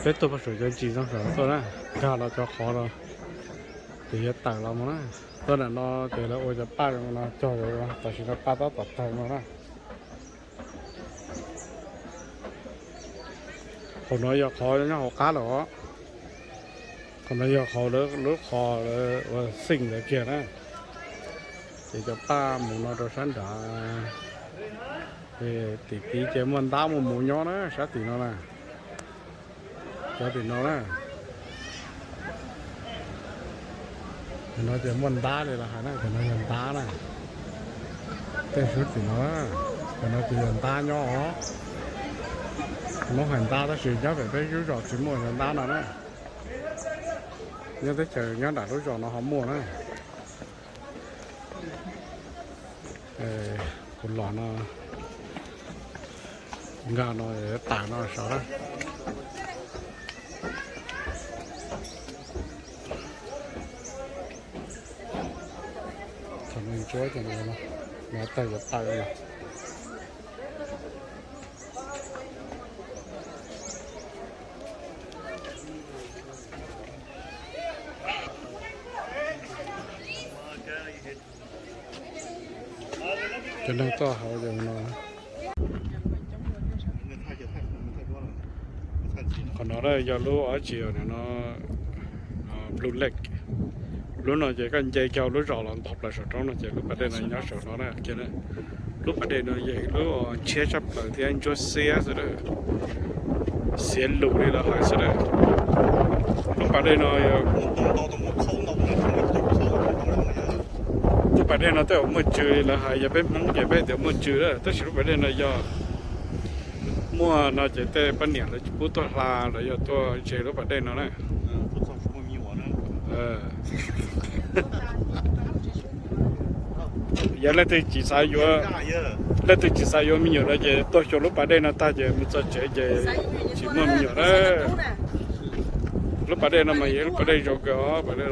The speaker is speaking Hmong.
Peb tuaj pem saum cov ntsis zoo saum no tuaj na, nkag los cov qhov no ces yuav tawm los mus na. Tuaj nram no ces lawv ua cov paj zoo no cog, tam sim no paj tab tom tawg no na. Qhov no yog qhov nyob hauv qab lawm os. Qhov no yog qhov lawv, lub qhov lawv ua xeem ntawd kiag na. Ces cov paj mus no rau sab nrad. Tim tid ces muaj ntab muaj mus nyob na, sab tim no na. Cov tim no na. Tim no ces muaj ntab li lawv hais na, tim no yog ntab na. Tej sab tim no, tim no ces yog ntab nyob os. Muab hais ntab tab sis nyob pem peb lub zos tsis muaj cov ntab no na. Nyob teb chaws nyob nram lub zos no ho muaj na. Kuv los no, nkag no tawm no saud na. Thaum no ntsuab ces no tawg yuav tawm no. Cov neeg tuaj hauv no. Qhov no yog lub dab tsi no, Blue Lake. Lub no ces koj nce kiag lub zos los ntog plaws saum roob no ces lub pas dej no nyob saum no na. Lub pas dej no yog ib lub ntshiab tshaj plaws thiab ntsuab xiab xwb, xiav lus li lawv hais xwb. Lub pas dej no, lub pas dej no tej zaum muaj tswv li lawv hais, yog peb Hmoob ces peb tias muaj tswv lawm, tab sis lub pas dej no yog muaj no ces tej poj niam lawv tsis pub tuaj hla, lawv yog tuaj ze lub pas dej no na. Yog leej twg tsis xav yuav, leej twg tsis xav yuav me nyuam no ces tuaj xyuas lub pas dej no tag ces mus txog tsev ces tsis muaj me nyuam na. Lub pas dej no mas yog lub pas dej zoo kawg os, pas dej